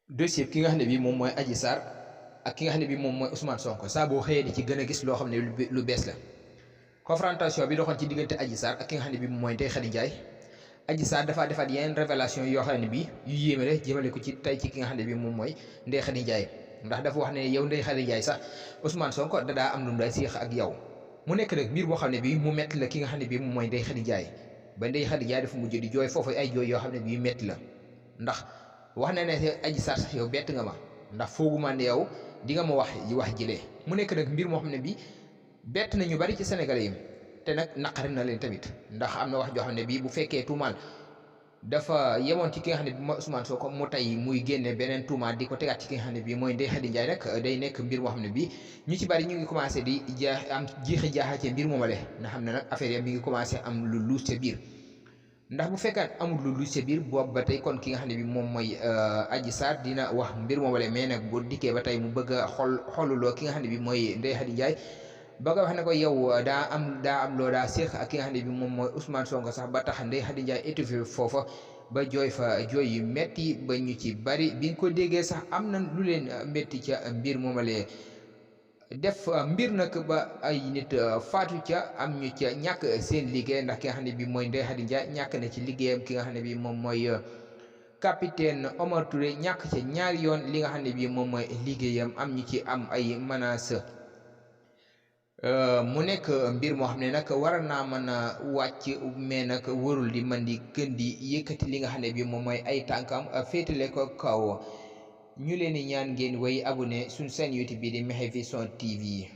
dossier ki nga xam ne bii moom mooy Adji Sarr ak ki nga xam ne bii moom mooy Ousmane Sonko saa boo xëyee di ci gën a gis loo xam ne lu bees la confrontation bi doxoon ci diggante Adji Sarr ak ki nga xam ne bii moom mooy Ndeye Khady Ndiaye. Adji Sarr dafa defaat yeneen révélation yoo xam ne bii yu yéeme la jëmale ko ci tey ci ki nga xam ne bii moom mooy Ndeye Khady Ndiaye ndax dafa wax ne yow Ndeye Khady Ndiaye sax Ousmane Sonko dadaa am lu mu day séex ak yow mu nekk nag mbir boo xam ne bii mu metti la ki nga xam ne bii moom mooy Ndeye Khady Ndiaye ba Ndeye Khady Ndiaye dafa mujj di jooy foofu ay jooy yoo xam ne bii metti la ndax wax na ne Adji Sarr sax yow bett nga ma ndax fooguma ne yow di nga ma wax jëlee mu nekk nag mbir moo xam ne bii bett na ñu bari ci Sénégalais yi te nag naqari na leen tamit ndax am na wax joo xam ne bii bu fekkee tuumaal dafa yemoon ci ki nga xam ne bii mooy Ousmane Sonko mu tey muy génne beneen tuumaal di ko tegaat ci ki nga xam ne bii mooy Ndeye Khady Ndiaye nag day nekk mbir moo xam ne bii ñu ci bari ñu ngi commencé di am jiixi jaaxa ci mbir moomale nga xam ne nag affaire yi mi ngi commencé am lu luus ca biir. ndax bu fekkaan amul lu luus ca biir boobu ba tey kon ki nga xam ne bi moom mooy Adji Sarr dina wax mbir moomale mais nag bu dikkee ba tey mu bëgg a xoluloo ki nga xam ne bi mooy Ndeye Khady Ndiaye ba nga wax ne ko yow daa am loo daa séq ak ki nga xam ne bi moom mooy Ousmane Sonko sax ba tax Ndeye Khady Ndiaye étouffé foofa ba jooy fa jooy yu metti ba ñu ci bari bi nga ko déggee sax am na lu leen metti ca mbir moomale def mbir nag ba ay nit faatu ca am ñu ca ñàkk seen liggéey ndax ki nga xam ne bi mooy Ndeye Khady Ndiaye ñàkk na ci liggéeyam ki nga xam ne bi moom mooy capitaine Omar Touré ñàkk ca ñaari yoon li nga xam ne bi moom mooy liggéeyam am ñu ci am ay menaces mu nekk mbir moo xam ne nag war naa mën a wàcc mais nag warul di mën di gën di yëkkati li nga xam ne bi moom mooy ay tànkam féetale ko kaw ñu leen di ñaan ngeen way abonné suñ seen YouTube bi di Mekhe Vision TV.